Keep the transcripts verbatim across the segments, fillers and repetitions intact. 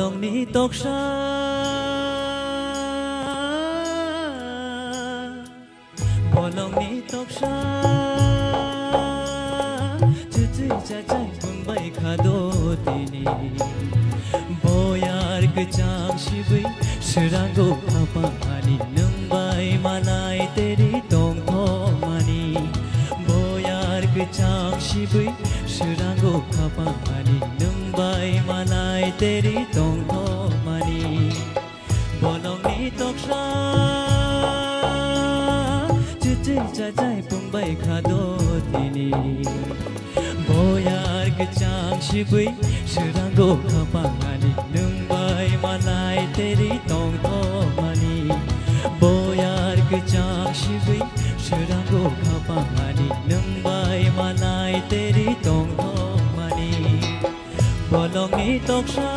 Bolongni toksa, bolongni toksa, chuchwi chachai pungbai khado tini. Boyar kwchang sibwi swrango khapang ani nwngbai malai teri tongthokmani. Boyar kwchang sibwi swrango khapang ani nwngbai malai teri tongthokmani. Bolongni toksa, chuchwi chachai pungbai khado tini. Boyar kwchang sibwi swrango khapang ani nwngbai malai teri tongthokmani. Boyar kwchang sibwi swrango khapang ani nwngbai malai teri tongthokmani. Bolongni toksa,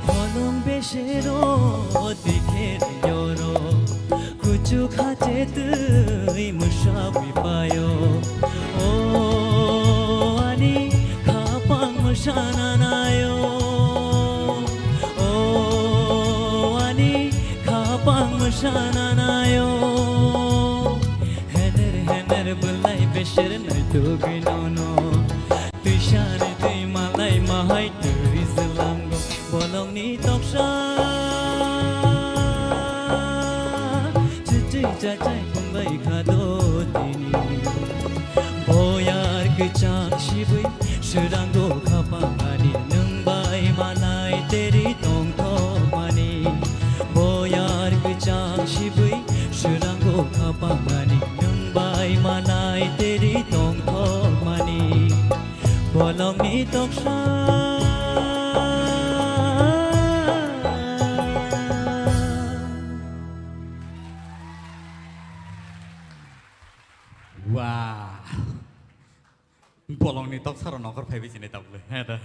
Holong besero dikher yoro, kuchuk hache twi mwsabwi payo. O ani khapang mwsana nayo, o ani khapang mwsana nayo. Hener hener bwlai beser naitugwi nono. Twisani twi malai mahai twi zlango. Bolongni toksa, chuchwi chachai pungbai khado tini. Boyar kwchang sibwi swrango khapang ani nwngbai malai teri tongthokmani. Boyar kwchang sibwi swrango khapang ani nwngbai malai teri tongthokmani. Bolongni toksa. Wah. Bolongni toksa ro nokor phaibi sini tabuk le. He da.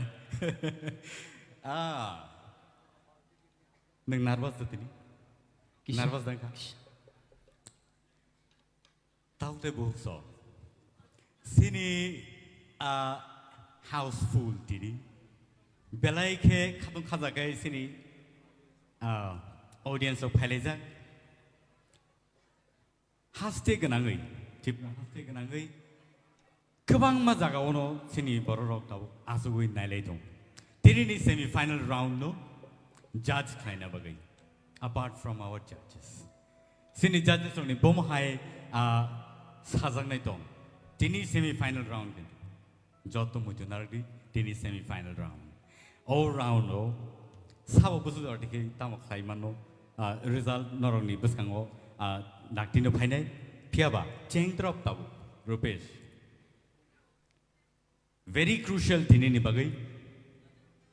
Ah. Nwng nervous da tini? Kisa. Nervous da wngkha? Kisa. Taote buhukso. Sini, ah, houseful tini. Belai khe khatung khajakai sini, ah, audience rok phailaijak. Haste gwnangwi, Tripura haste gwnangwi kwbangma jagao no chini bororok tabuk achugwi nailai tong. Tinini semi final round no judge khlaina bagwi, apart from our judges. Chini judges rokni bomo hai, ah, sajaknai tong. Tini semi final round khe. Joto muitu narwkdi tini semi final round. O round o sabo busu jora dikhe tamo khlai mano, ah, result norokni bwskango, ah, daktino phainai. Phiyaba chengdrop tabuk Rupesh. Very crucial tinini bagwi.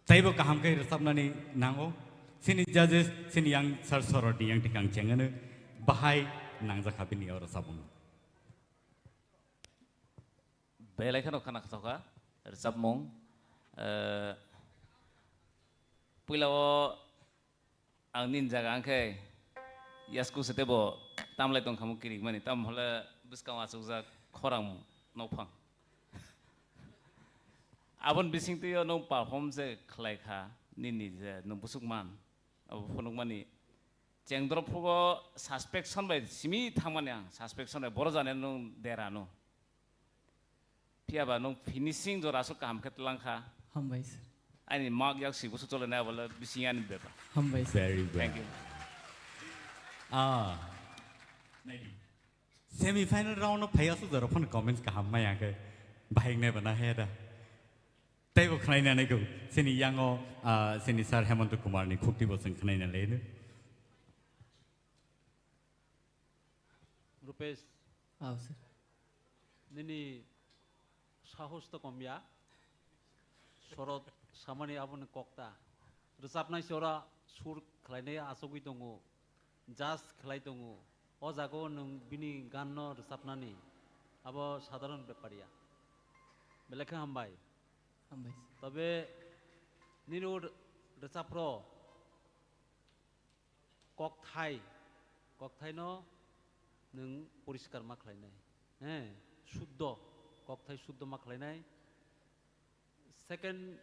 Taibo kaham khe rwchapnani nango. Chini judges, chini yang sir sorotni yang tikang chengano bahai nangjak ha bini o rwchapmung. Belai kheno khana khathokha rwchapmung. Eh, puila o ang nini jaga ang khe yasku se tebo tamlai tong khamu kirik mani, tamo hole bwskango achukjak khorang nokphang. Aboni bisingtwi o nwng perform je khlai kha nini je nwng busuk man, abo phunukmani chengdrop phugo suspension bai simi thangmani ang, suspension bai boro jani nwng derano. Phiyaba nwng finishing jora aswk kaham khe twlang kha. Hambai sir. Ani mak yak si busu chole nai bole bising ani beba. Hambai sir. Very well. Thank you. Ah. Naidi. Semi final round no phai aswk jora phano comments kaham maya khe. Bahai wngnai ba na haya da? Teibo khwnaina naigo. Chini yango, ah, chini Sir Hemanta Kumar ni khukti bo chwng khwnaina le. Rupesh, Aw, sir. Nini sahos to komya. Sorot samani aboni kokta. Rwchapnai se ora sur khlainai achugwi tongo. Judge khlai tongo. O jago nwng bini ganno rwchapnani. Abo sadharon bepar ya. Belai khe hambai. Hambai, sir. Tobe nini o rwchapro kokthai, kokthaino nwng poriskar ma khlainai. He, suddo, kokthai suddo ma khlainai. Second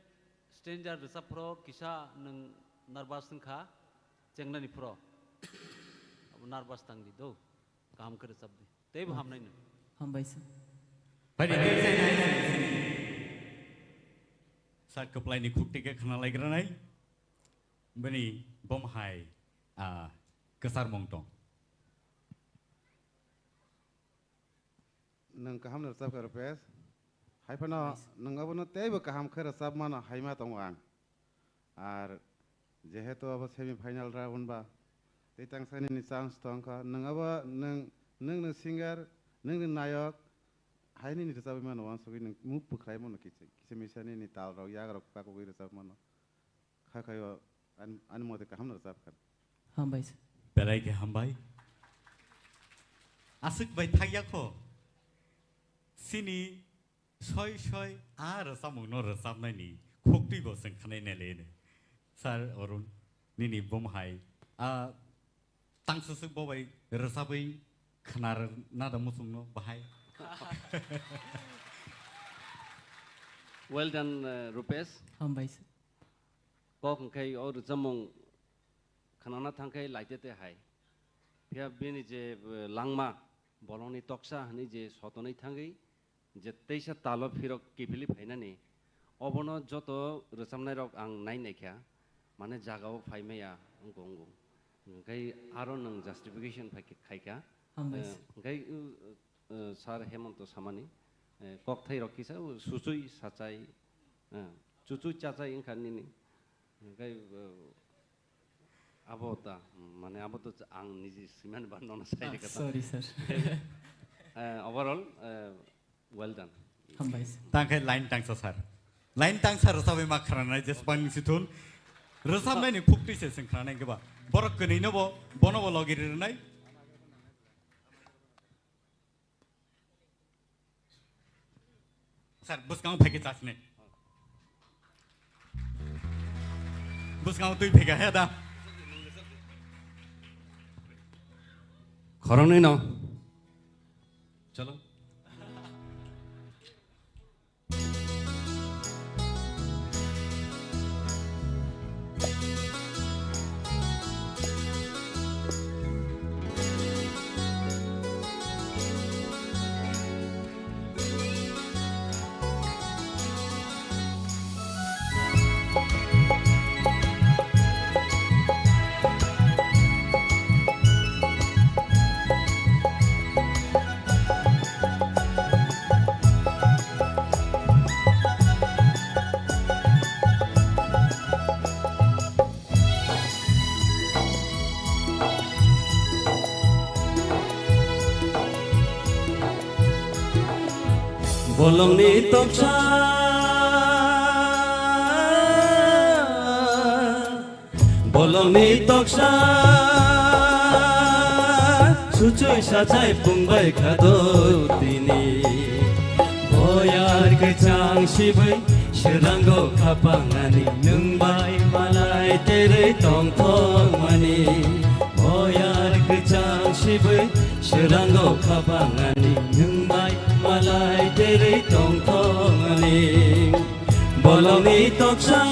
stanza rwchapphro kisa nwng nervous wngkha, chengnani phro. Abo nervous tangdi do, kaham khe rwchapdi. Teibo hamnai nwng. Hambai sir. Bai de, tei sai nai, sai nai. Sa kwplaini khukti khe khna laigranai. Bini bom hai, ah, kwcharmung tong. Nwng kaham no rwchapkha, Rupesh. Hai phano nwng abono teibo kaham khe rwchapmano hai ma tongo ang. Ar jehetu abo semi final round ba, tei tangsa nini chance tongkha. Nwng abo nwng, nwng ni singer, nwng ni nayok, hai nini rwchapwi mano, wansugwi nwng move bwkhlai mano, kisa, kisa misa nini tal rok, yak rok pakugwi rwchapmano. Kha khaio ani, ani mote kaham no rwchapkha. Hambai sir. Belai khe hambai. Aswk bai thakya kho. Chini soi soi a rwchapmung no rwchapnai ni khukti bo chwng khwnai nai le. Sir Arun, nini bom hai. A tang susuk bo bai rwchapwi khwnar na da muchung no bahai. Well done, uh, Rupesh. Hambai sir. Kok hwnkhe o rwchapmung khwnana thangkhe laitete hai. Phiya bini je, eh, langma, bolongni toksa hwnwi je sotonwi thangwi, je teisa talo phirok kiphilwi phainani, obono joto rwchapnairok ang nai naikha, mane jagao phai maya wngkha wngo. Hwnkhe aro nwng justification phai khe khaikha. Hambai sir. Eh, hwnkhe, uh, eh, Sir Hemanta samani, eh, kokthairok kisa, uh, suchui sachai, eh, chuchui chachai wngkha nini. Hwnkhe, uh, abo ta, mane abo to ang niji swimani ba nono sai Ah, rwkha ta. Sorry, sir. Eh, overall, eh, well done. Hambai sir. Tangkhe line tangsa sir. Line tangsa rwchapwi ma khranai jesbang sithun. Rwchapnaini phukti se chwng khranai hwnkhe ba. Borok kwnwi no bo, bono bo logi rinai. Sir, bwskango phaikhe chasne. Bwskango twi phaikha he da. Khoroknwi no. Chalo. Bolongni toksa, bolongni toksa, suchui sachai pungbai khado tini. Boyar kwchang sibui, swrango khapangani nwng bai malai terwi tongthokmani. Boyar kwchang sibui, swrango khapangani nwng bai malai terwi tongthokmani. Bolongni toksa.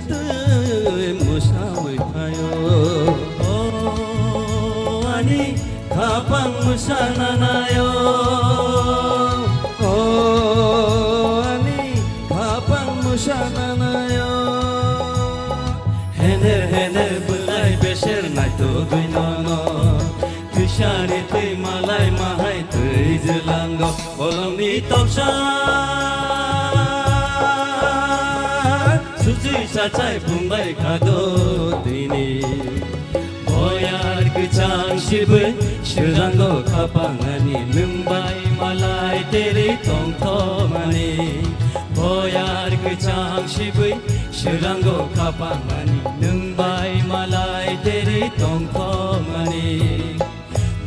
Twi musawi phaio. O ani khapang musananaio. O ani khapang musananaio. Hener hener bwlai beser naitugwi nono. Twisani twi malai mahai twi jwlango bolongni toksa. Sujui sachai bumbai khado tini. Boyar kwchang sibui swirango khapangani nwng bai malai teri tongthomani. Boyar kwchang sibui swirango khapangani nwng bai malai teri tongthomani.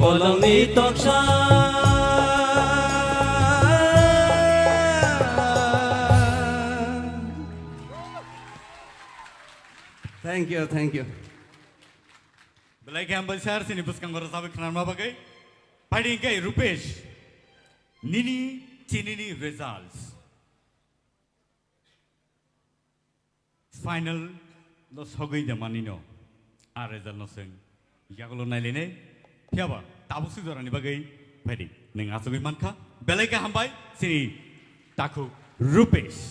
Bolongni toksa. Thank you, thank you. Belai khe hambai sir, chini bwskango rwchapwi khwnarma bagwi. Phaidi hwnkhe Rupesh, nini chinini results. Final no sogwi de manino. A result no swng. Yagulo nailainai. Phiyaba tabuk sujorani bagwi phaidi. Nwng achugwi mankha. Belai khe hambai chini takhuk Rupesh.